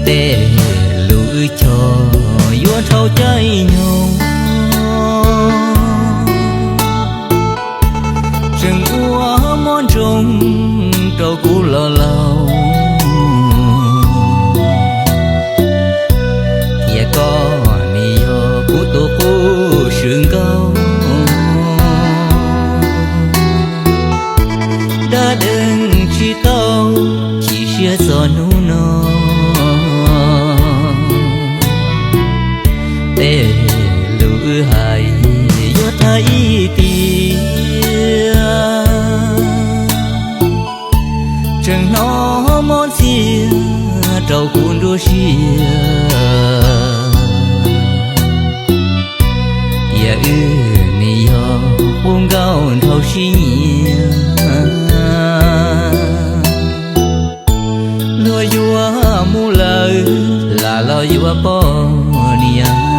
Tej lus wb cog yuav dhau caij nyoog, tseem ua mob ntsoog rau kuv los laus. Tias koj nim yog kuv tus qub swm nkaus, dab deeg tsis tau chim siab txog hnub no. Tej lus wb hais yuav tag ib tiam, tseem hnov mob ntxiag rau kuv nruab siab. Tias wb nim yog qub nkaus dhau sib nyiam, luag yuav mus lawm lam los yuav poj niam.